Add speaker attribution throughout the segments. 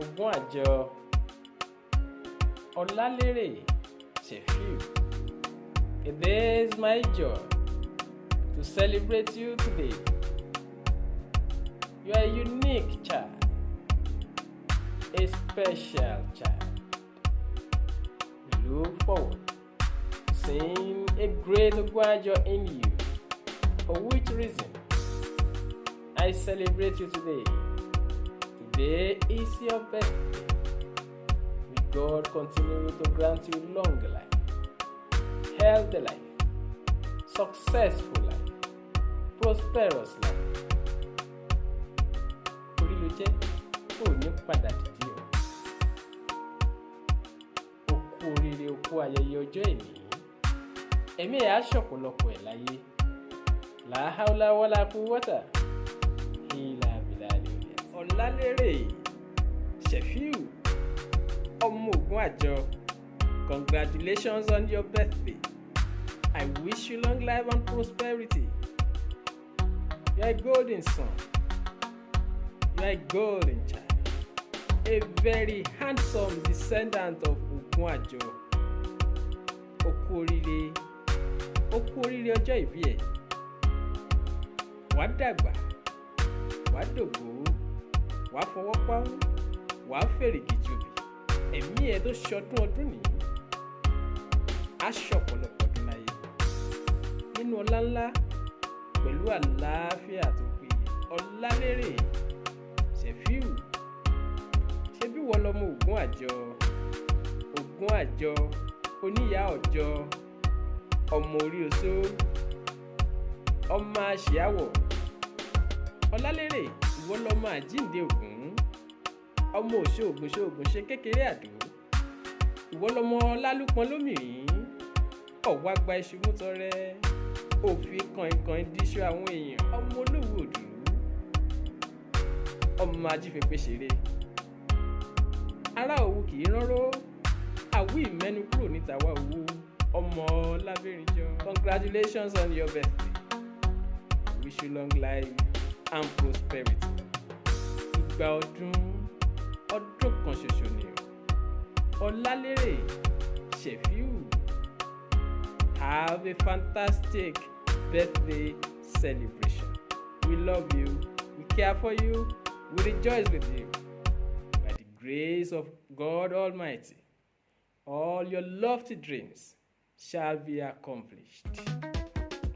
Speaker 1: Ògúnàjọ Ọlálérè Ṣẹ̀fíù, it is my joy to celebrate you today. You are a unique child, a special child. We look forward to seeing a great Ogunajo in you, for which reason I celebrate you today. Today is your birthday. May God continue to grant you long life, healthy life, successful life, prosperous life. Orí ló jẹ́, ò ní padà dìde o. O kú oríire, o kú ayẹyẹ ọjọ́ ìní. Ẹ̀mí ẹ̀ á ṣọ̀pọ̀lọpọ̀ ẹ̀ láyé. La hawla wala quwwata illa billahi. Ọ̀làlérè Ṣẹ̀fíù ọmọ Ògúnàjọ, congratulations on your birthday. I wish you long life and prosperity. You are a golden son. You are a golden child. A very handsome descendant of Ògúnàjọ. O kú oríire, o kú oríire ọjọ́ ìbí ẹ̀. Wàá dàgbà, wàá dògbó, wàá fọwọ́ páwú, wàá fèrègì jòbì. Ẹ̀mí ẹ̀ tó ṣọdún ọdún nìyí á ṣọ̀pọ̀lọpọ̀ ọdún láyé nínú ọlá ńlá pẹ̀lú àlàáfíà tó péye. Ọlálérè Ṣẹ̀fíù, ṣebí wọ́n lọ́mọ Ògúnàjọ, Ògúnàjọ oníyàá ọjọ́, ọmọ orí oṣó, ọmọ àṣìáwọ̀. Ọlálérè, ìwọ lọmọ àjíǹde Ògún, ọmọ òṣoògùn ṣoògùn ṣe kékeré àdó. Ìwọ lọmọ lálùpọn lómìnirín ọ̀wá gba iṣu mú tọrẹ òfin kànkàn díṣu àwọn èèyàn, ọmọ olówó òdùrú, ọmọ ajífẹ́pẹ́ ṣeré, ará òwú kì í ránró àwí ìmẹ́nu kúrò níta wá owó ọmọ lábẹ́rìnjọ. Congratulations on your birthday. I wish you long life and prosperity. Ìgbà ọdún ọdún kan ṣoṣo ni o. Ọlálérè Ṣẹ̀fíù, have a fantastic birthday celebration. We love you, we care for you, we rejoice with you. By the grace of God Almighty, all your lofty dreams shall be accomplished.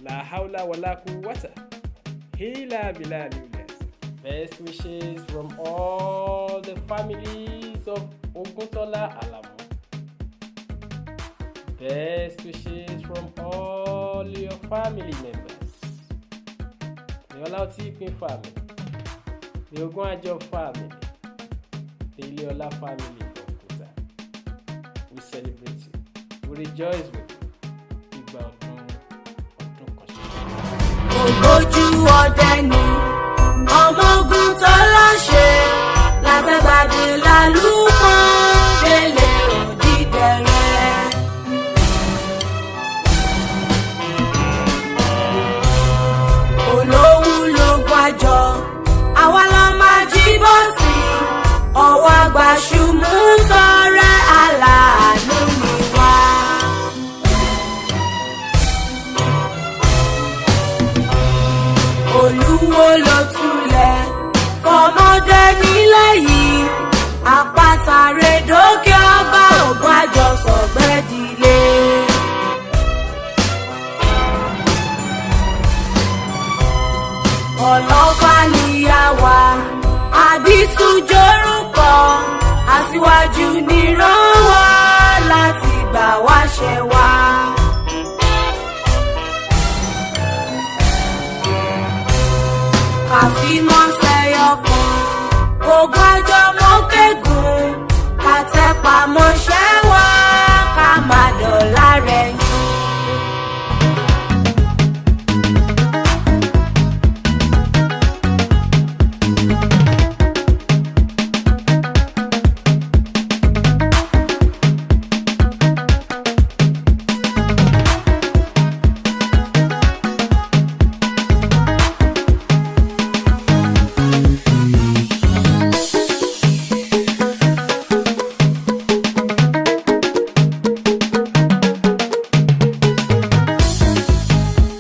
Speaker 1: La hawla wa la quwwata illa billahi. Best wishes from all the families of Oguntola Alamu. Best wishes from all your family members. The Olaotipin family, the Ogunajo family, the Ileola family from Kuta. We celebrate you. We rejoice with you. Ìgbà ọdún ọdún kan ṣoṣo.
Speaker 2: Ògbójú ọdẹ ni ọmọ ogun tó láṣẹ látẹ̀gbàdì lálùpọ̀n délé òdìdẹrẹ́. Olówú ló gbàjọ àwa la máa jí bọ́ọ̀sì ọwọ́ àgbàṣùmù.